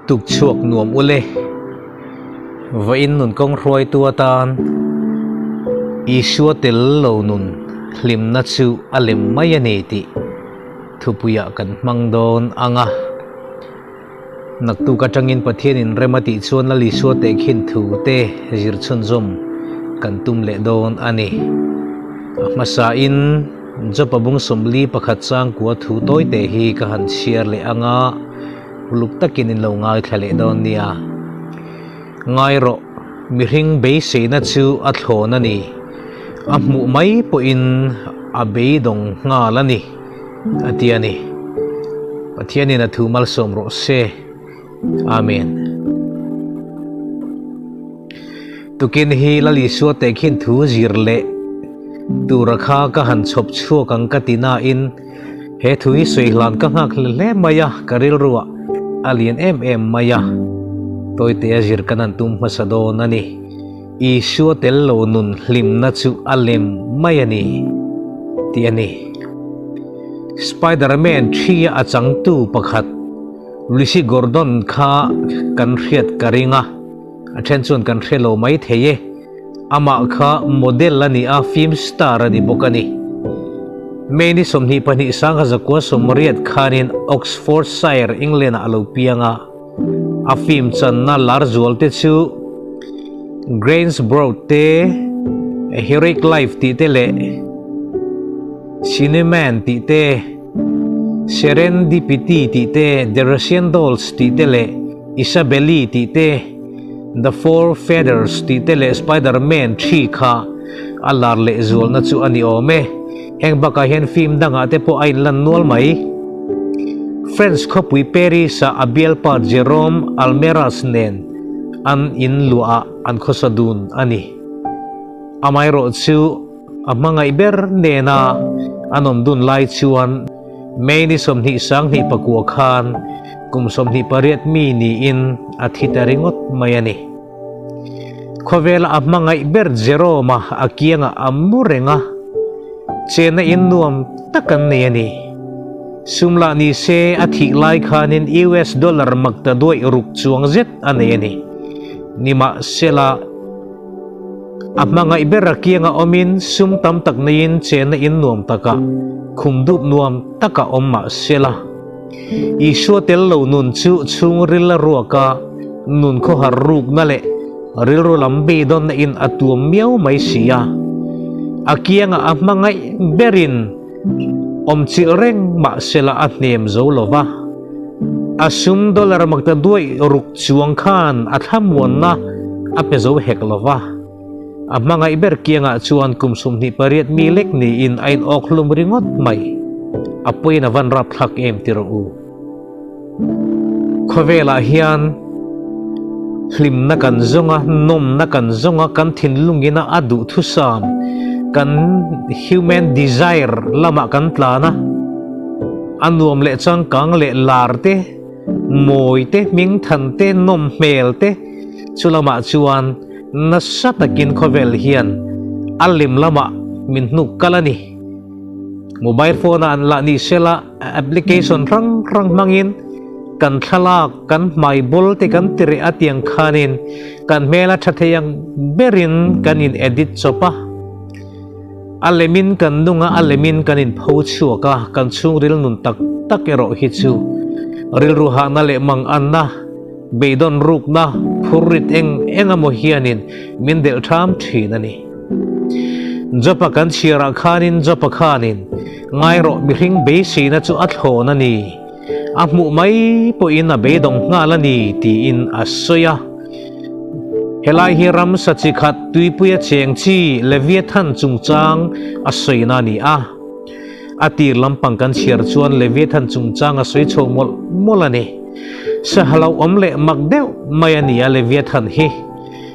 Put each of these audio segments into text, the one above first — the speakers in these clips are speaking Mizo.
Tukchhuak nuam ule, vawiin nun kawng hruaitu atan Isua tel lo nun hlimna chu a lem mai a ni tih thupuiah kan hmang dawn ang a. Naktuk atangin Pathianin rem a tih chuan Lal Isua tehkhin thu te zir chhunzawm kan tum leh dawn a ni. A hmasain Jopa bung 41 changkua thu tawite hi ka han chhiar leh ang a, uluk takin in lo ngaithla leh dawn nia. Ngai rawh, mihring beiseina chu a thlawn a ni. A hmuh mai pawhin a beidawng nghal a ni. A ti a ni. Pathianin a thu malsawm rawh se. Amen. Tukin hi Lal Isua tehkhin thu zir leh tura kha ka han chhawp chhuak ang ka ti nain he thu hi sawi hlan ka nghak hle hle mai a, ka rilruah a lian em em mai a. Tawitea zir kan han tum hmasa dawn a ni. Isua tel lo nun hlimna chu a lem mai a ni, tih a ni. Spider-Man ṭhia a changtu pakhat Lucy Gordon kha kan hriat ka ring a, a ṭhen chuan kan hre lo mai thei e. Amah kha model a ni a, film star a ni bawk a ni. May ni 22 1988 khanin Oxfordshire, England-ah a lo piang a. A film channa lar zual te chu Gainsborough te, A Heroic Life tih te leh Cineman tih te, Serendipity tih te, The Russian Dolls tih te leh Isabelle tih te, The Four Feathers tih te leh Spider-Man 3 kha a lar lehzualna chu a ni awm e. Heng bakah hian film dangah te pawh a inlan nual mai. French khawpui Paris-ah a bialpa Jerome Almeras nen an in luahah an khawsa dun a ni. Amaherawh chu a hmangaih ber nena an awm dun lai chuan May ni 29 khan kum 28 mi niin a thi ta ringawt mai a ni. Khawvela a hmangaih ber Jerome-a a kiangah a mu reng a, chenna in nuam tak an nei a ni. Sum lah ni se a thih lai khanin US dollar mak ta duaih ruk chuang zet a nei a ni. Nimahsela, a hmangaih ber a kiangah awmin sum tam tak neiin chenna in nuam takah khum dup nuam takah awm mahsela, Isua tel lo nun chu chhungril a ruak a, nun khawhar rukna leh rilru lam beidawnna in a tuam miau mai si a. A kiangah a hmangaih berin awmchilh reng mahsela a hnem zo lo va. A sum dollar makta duaih ruk chuang khan a thlamuanna a pe zo hek lo va. A hmangaih ber kiangah chuan kum 28 mi lek niin a inawk hlum ringawt mai. A pawiin a van rapthlak em ti rawh u. Khawvelah hian hlimna kan zawng a, nawmna kan zawng a, kan thinlungina a duhthusam, kan human desire lamah kan tlan a, a nuam leh changkang leh lar te, mawi te, hmingthan te, nawm hmel te, chu lamah chuan Nasa takin khawvel hian a lem lamah min hnuk kal a ni. Mobile phone ah an lah ni sela application hrang hrang hmangin kan thlalak, kan hmai bul te kan ti reh a tiang khanin kan hmel a tha thei ang berin kan in edit chawp a. A lemin kan nung a, a lemin kan in pho chhuak a, kan chhungril nun tak tak erawh hi chu rilru hahna leh manganna, Beidawn rukna phurrit eng eng emaw hianin min delh ṭham ṭhin a ni. Jopa kan chhiarah khanin Jopa khanin ngai rawh mihring beiseina chu a thlawn a ni, a hmuh mai pawhin a beidawng nghal a ni tiin a sawi a. Helai hi ramsa chi khat tuipuia cheng chi Leviathan chungchang a sawina a ni a. A tir lampang kan chhiar chuan Leviathan chungchang a sawi chho mawlh mawlh a ni. Sahlauhawm leh mak deuh mai a ni a Leviathan hi.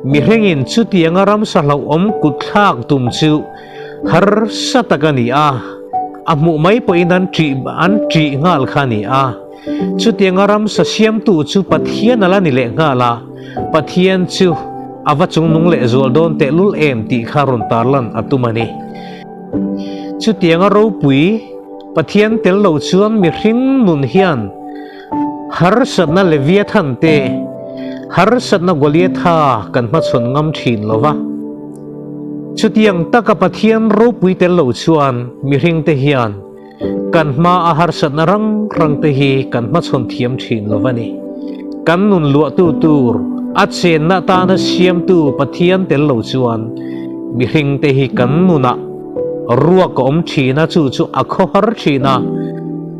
Mihringin chutianga ram sahlauhawm kut thlak tum chu harsa tak a ni a, a hmuh mai pawhin an ṭih an ṭih nghal kha a ni a. Chutianga ram sa siamtu chu Pathian a la ni leh nghal a, Pathian chu a va chungnung lehzual dawn tehlul em tih kha rawn tarlan a tum a ni. Chutianga ropui Pathian tel lo chuan mihring nun hian. Harsatna Leviathan te, harsatna Goliatha kan hmachhawn ngam thin lo va. Chutiang taka Pathian ropui tel lo chuan mihringte hian kan hma a harsatna rang rang te hi kan hmachhawn thiam thin lo va ni. Kan nun luahtu tur, a chenna tana siamtu Pathian tel lo chuan mihringte hi kan nunah Ruak a awm thin a, chu chu a khawhar thin a,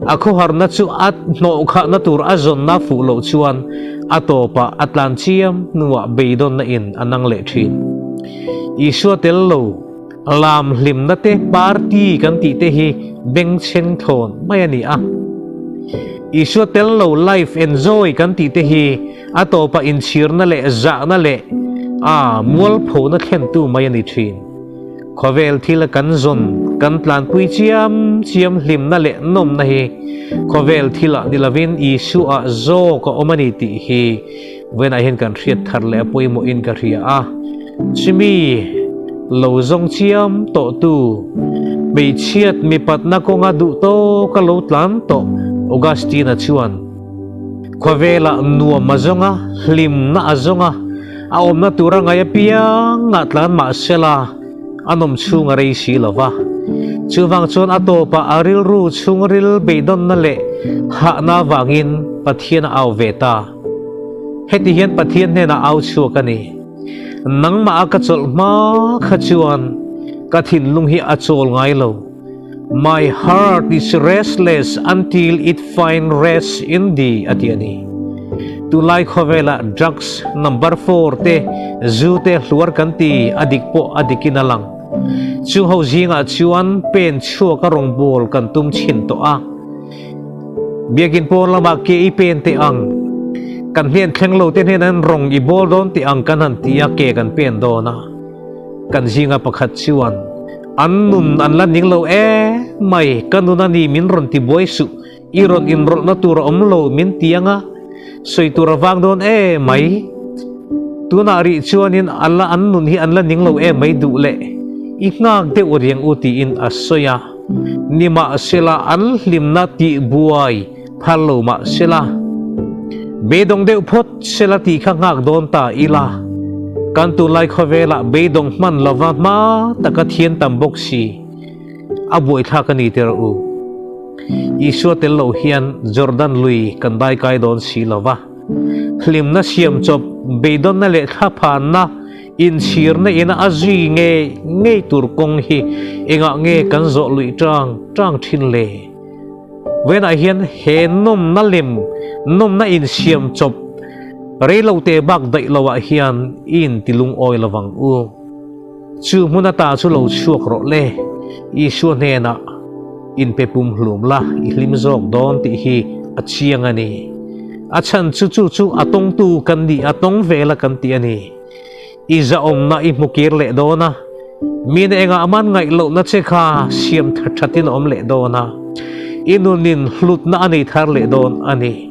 a khawharna chu a hnawhkhahna tur a zawnna fuh loh chuan a tawpah a tlan chiam hnuah beidawnna in a nang leh thin. Isua tel lo lam hlimna te party kan tih te hi bengchheng thlawn mai a ni a. Isua tel lo life enjoy kan tih te hi a tawpah inchhirna leh zahna leh a mualphona thlentu mai a ni thin. Khawvel thil a kan zawn, kan tlanpui chiam chiam hlimna leh nawmna hi khawvel thilah ni lovin Isua zawk a awm a ni tih hi vawiinah hian kan hriat thar leh a pawimawhin ka hria a. Chumi lo zawng chiam tawhtu hmeichhiat mipatna kawnga duh tawka lo tlan tawh Augustine-a chuan khawvelah nuam a zawng a, hlimna a zawng a, A awmna tura ngai apiang ah tlan mah sela a nawm chhung a rei si lo va. Chuvang chuan a tawpah a rilru chhungril beidawnna leh hahna avangin Pathian a au ve ta. Heti hian Pathian hnenah au chhuak a ni. Nangmah a ka chawlh hma kha chuan ka thinlung hi a chawl ngai lo. My heart is restless until it find rest in thee a ti a ni. Tunlai khawvelah drugs number 4 te, zu te hluar kan ti a dik pawh a dikin a lang. Chu ho zingah chuan pen chhuak a rawngbawl kan tum chhin tawh a. Biakin pawn lamah ke i pen teh ang, kan hnen thleng lo te hnen an rawng i bawl dawn teh ang kan han ti a ke kan pen dawn a. Kan zinga pakhat chuan, An nun an la ning lo e mai, ka nun a ni min rawn ti buai suh, i rawn inrawlhna tur a awm lo min ti ang a, sawi tur a vang dawn e mai. Tunah rih chuanin a la an nun hi an la ning lo e mai duh leh i nghak deuh riang u tiin a sawi a, nimahsela an hlimna tih buai phal lo mahsela beidawng deuh phawt sela tih kha nghak dawn ta ila, kan tunlai khawvelah beidawng hman lova hma taka thian tam bawk si a buaithlak a ni tir u. Isua tel lo hian Jordan lui kan daikai dawn si lova, hlimna siam chawp beidawnna leh thlaphanna inchhirna ina a zui ngei ngei tur kawng hi engah nge kan zawh luih tang tang thin le? Vawiinah hian he nawmna lem, nawmna insiam chawp reilote bak daih loah hian i inti lungawi lovang u. Chu hmun ata chu lo chhuak rawh le, Isua hnenah inpe pum hlum la, i hlim zawk dawn tih hi a chiang a ni. A chhan chu chu chu a tawngtu kan ni, a tawng vela kan ti a ni. I zahawmna i hmu kir leh dawn a, mine engah man ngaih lohna che kha siam that thatin a awm leh dawn a, i nunin hlutna a nei thar leh dawn a ni.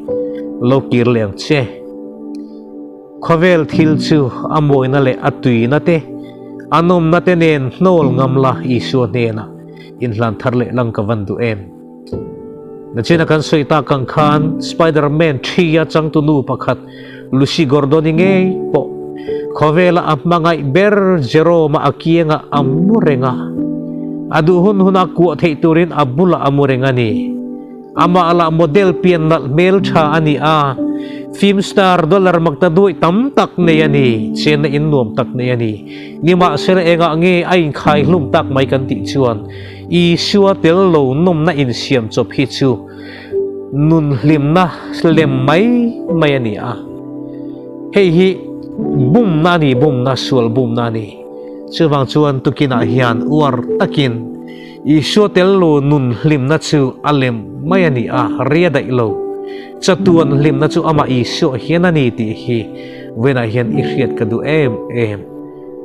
Lo kir leh ang che. Khawvel thil chu a mawina leh a tuina te, a nawmna te nen hnawl ngam la Isua hnenah inhlan thar leh lang ka van duh em? Nachina kan sawi tak ang khan Spider-Man ṭhia changtunu pakhat Lucy Gordon-i ngei pawh khawvela a hmangaih ber Jerome-a a kiangah a mu reng a. A duh hun huna kuah theih turin a bulah a mu reng a ni. Amah lah model pian nalh hmelṭha a ni a, film star dollar makta duai tam tak nei a ni, chenna in nuam tak nei a ni. Nimahsela engah nge a inkhai hlum tak mai kan tih chuan Isua tel lo nawmna insiam chawp hi chu nun hlimna lem mai mai a ni a. Hei hi bumna a ni, bumna, sual bumna a ni. Chuvang chuan tukinah hian uar takin Isua tel lo nun hlimna chu a lem mai a ni a, ria daih lo. Chatuan hlimna chu amah Isua hian a ni tih hi vawiinah hian i hriat ka duh em em.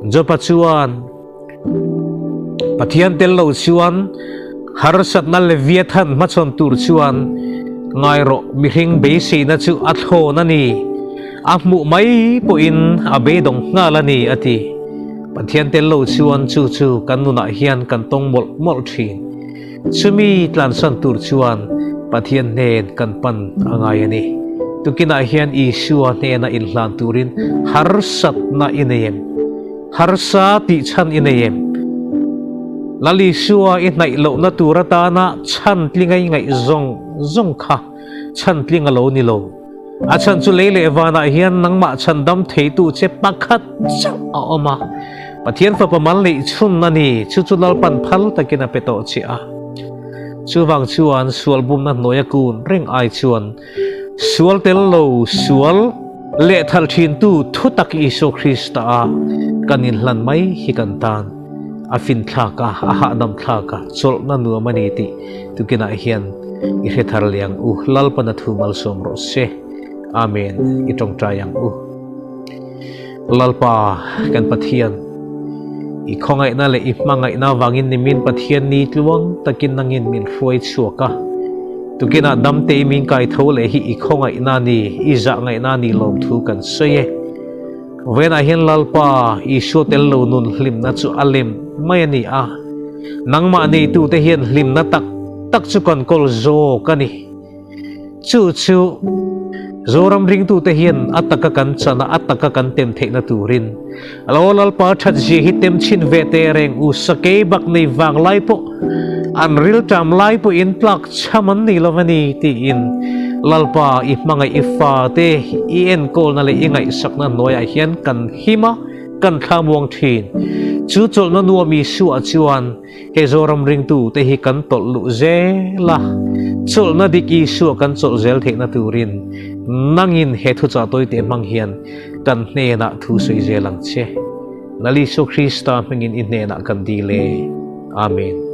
Job-a chuan. Pathian tel lo chuan harsatna Leviathan hmachhawn tur chuan ngai rawh, mihring beiseina chu a thlawn a ni, a hmuh mai pawhin a beidawng nghal a ni, a ti. Pathian tel lo chuan chu chu kan nunah hian kan tawng mawlh mawlh thin. Chumi tlansan tur chuan Pathian hnen kan pan a ngai a ni. Tukinah hian Isua hnena inhlan turin harsatna i nei em? Harsa tih chhan i nei em? Lal Isua i hnaih lohna tur atana chhan tlinga i ngaih zawng zawng kha chhan tling a lo ni lo. A chhan chu lei leh vanah hian nangmah chhan dam theitu che pakhat chauh a awm a. Pathian Fapa mal neih chhun a ni, chu chu Lalpan phal takin a pe tawh che a. Chuvang chuan sual bumna hnuaia kun reng ai chuan sual tel lo sual lehthal thintu thutak Isua Krista a kan inhlan mai hi kan tan a finthlak a, a hahdam thlak a, chawlhna nuam a ni tih tukinah hian i hre thar leh ang u. Lalpana thu malsawm rawh se. Amen. I tawngtai ang u. Lalpa kan Pathian, i khawngaihna leh i hmangaihna avangin nimin Pathian ni tluang takin nangin min hruai chhuak a. Tukinah damte i min kai tho leh hi i khawngaihna ni, i zahngaihna ni lawmthu kan sawi e. Vawiinah hian Lalpa, Isua tel lo nun hlimna chu a lem mai a ni a. Nangmah neitute hian hlimna tak tak chu kan kawl zawk a ni. Chu chu Zoram ringtute hian a taka kan chan a, a taka kan tem theihna turin a lo Lalpa that zia hi tem chhin ve teh reng u. Sakei bak nei vang lai pawh an rilṭam lai pawhin tlak chham an nei lo a ni tiin Lalpa i hmangaih i fate i enkawlna leh i ngaihsakna hnuaiah hian kan him a, kan thlamuang thin. Chu chawlhna nuam Isua chuan He Zoram ringtu te hi kan tawlh luh zel a, chawlhna dik Isua kan chawlh zel theihna turin nangin he thuchah tawite hmang hian kan hnenah thu sawi zel ang che. Lal Isua Krista hmingin i hnenah kan dil e. Amen.